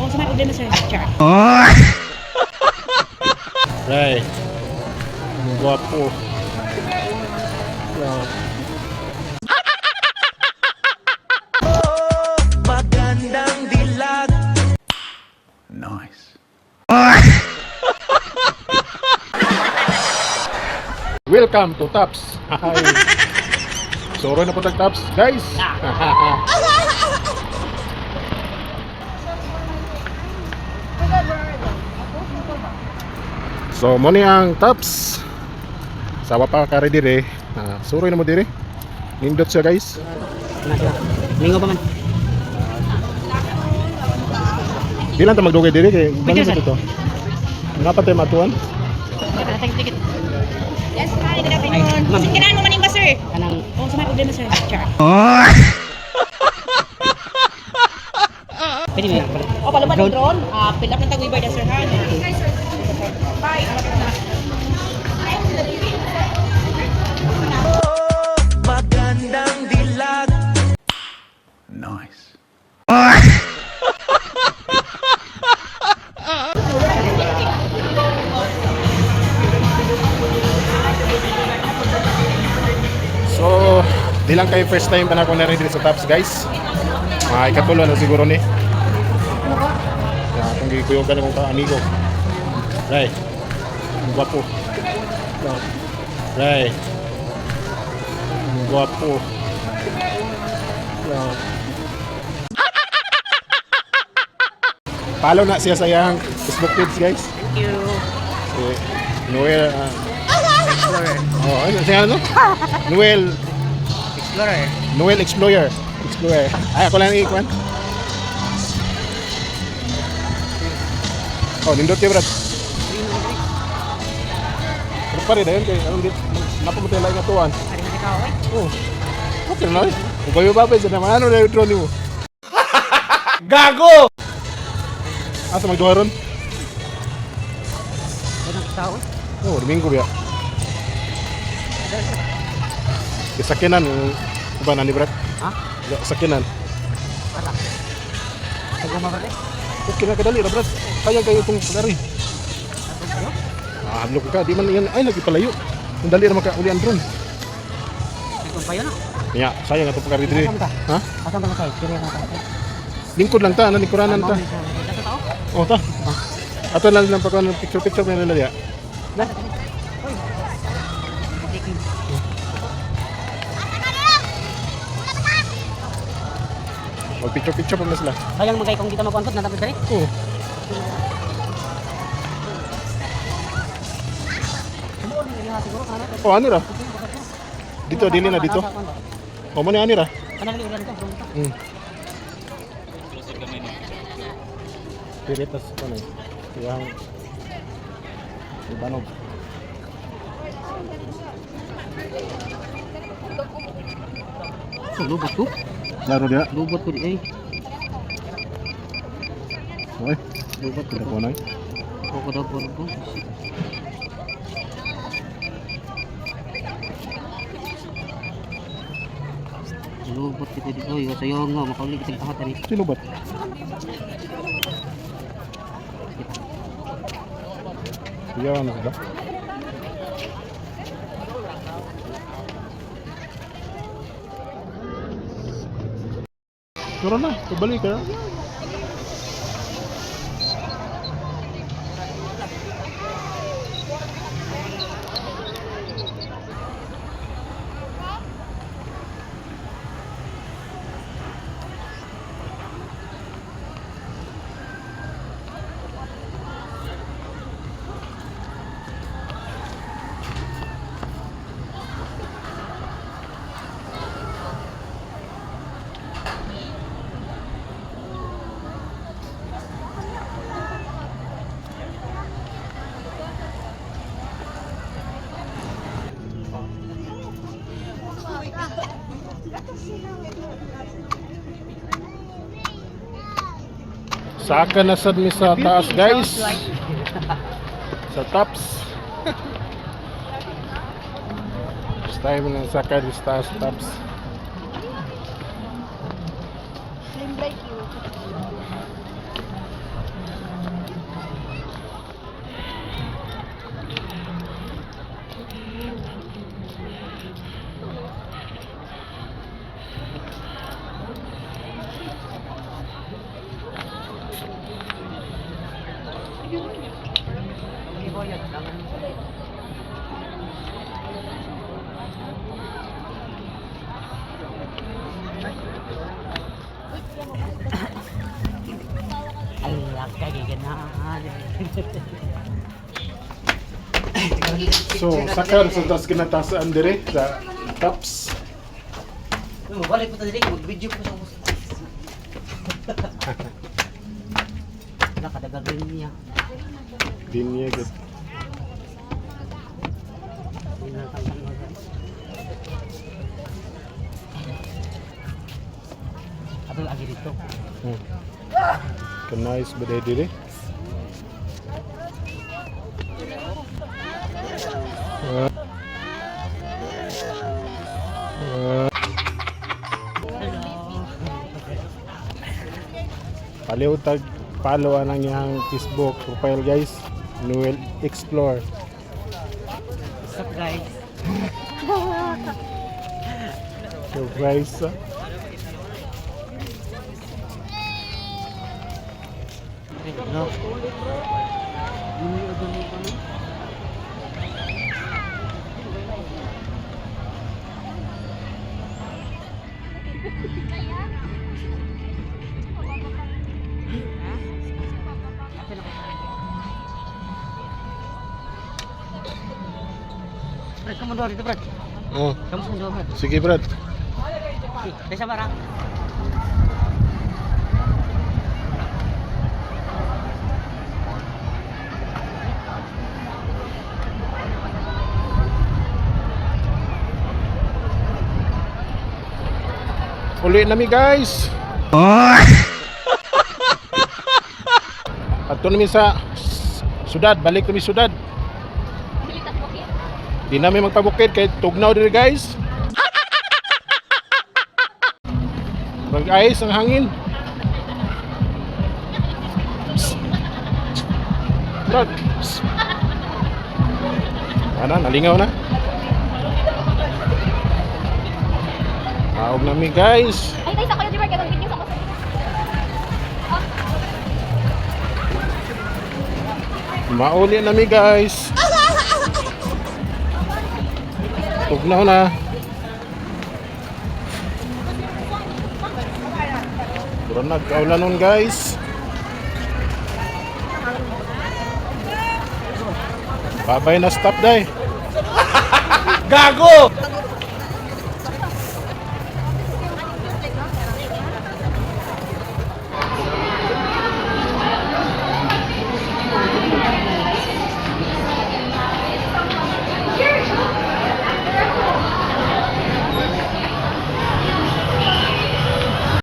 Oh, sa may problema, sir. Char. Right. Ang gwapo. Yeah. Magandang dilag. Nice. Welcome to Tops. Hi. Soro na po tag Tops, guys. So mo ni ang Tops. Sawa pa kare dire. Ah, suroy na mo dire. Nindot siya, guys. Mingo pa man. Di lang ta magdugay dire kay Pwede, bangin sir. to. Nga pa tayo matuan. Ticket. Yes, hi, good afternoon. Ma'am. Kailangan mo manin ba, sir? Kanang Oh, sa may problema, sir. Char. Pwede mo O, palubad ng drone. Ah, fill up ng tagwibar na, sir, ha? Bye. Magandang dilag. Nice. So, di lang kayo first time pa na ako na diri sa Tops, guys. Mga ikatulo na siguro ni. Ya, kung gikuyogan akong ka-amigo. Right. Ang gwapo. Right. Ang gwapo. Yeah. Follow na siya sa iyang Facebook page, guys. Thank you. Si Noel. Oh, ano siya ano? Noel Explorer. Noel Explorer. Explorer. Ay, ako lang ikuan. Oh, nindot kayo, brad. Pero pare na yun, kay anong dit, napamatay lang nga tuwan. Oh. Okay na, eh. Kung kayo babay, sa naman, ano na yung drone mo? Gago! Asa magduha ron? Ganang tao. Oh, Domingo biya. Isakinan, ba na ni brad? Ha? Sakinan. Wala. Taguma ba rin? Okay na kadali ra, brad. Kaya kayo itong pagari. Ah, hadlok ka. Di man yan. Ay, lagi palayo. Ang dali ra makauli ang drone. Nagkong payo na. Ya, sayang ato pagari diri. Asan ta? Ha? Asan ba tayo? Kiri na tayo. Lingkod lang ta, ano lingkuranan ta. Nasa tao? Oh, ta. Ato lang lang pagkuhan ng picture picture na nila diya. Uy. Taking. Mag picture picture pa na sila. Sayang magay kung dito magkuan natapos diri. Oh. Siguro kana. Oh, ani ra. Dito dili na dito. Oh, mo ni ani ra. Kanang ni ulan to. Piritas pa na. Iyang Ibanog. Lubot ko. Laro diya. Lubot ko di ay. Okay. Lubot ko. Kita ko na. Ko daw ko. Lubot ko di oy, sayo nga makauli kitang tahat ani. Sino ba? Iya, ano sila? Tara na, pabalik ka. Saka na sad mi sa taas, guys. Sa tops. First time na saka sa taas, tops. Slim like you. Ay, laki ganahan. So, sakar sa tas ginatasaan dire sa Tops. Balik ko ta diri, mag-video ko sa ubos. Wala kadagag niya. Dinya gud. Ato lagi dito. Nice ba dire? Paliw tag follow anang iyang Facebook profile, guys. Noel Explore. What's up, guys? Surprise. No. Brad, kamu dua dito, Brad. Oh, Kamu dua, Brad. sige Brad. Desa barang. Uli nami, guys. Ato nami sa sudad, balik nami sudad. Di nami magpabukid kay tugnaw diri, guys. Mag-ayos ang hangin. Psst. Brad. Psst. Ana, nalingaw na. Taog nami, guys. Ay, tayo sa kayo, di ba? Kaya video sa ko. Mauli na mi, guys. Tugnaw na. Pero nagkaulan nun, guys. Babay na stop day. Gago!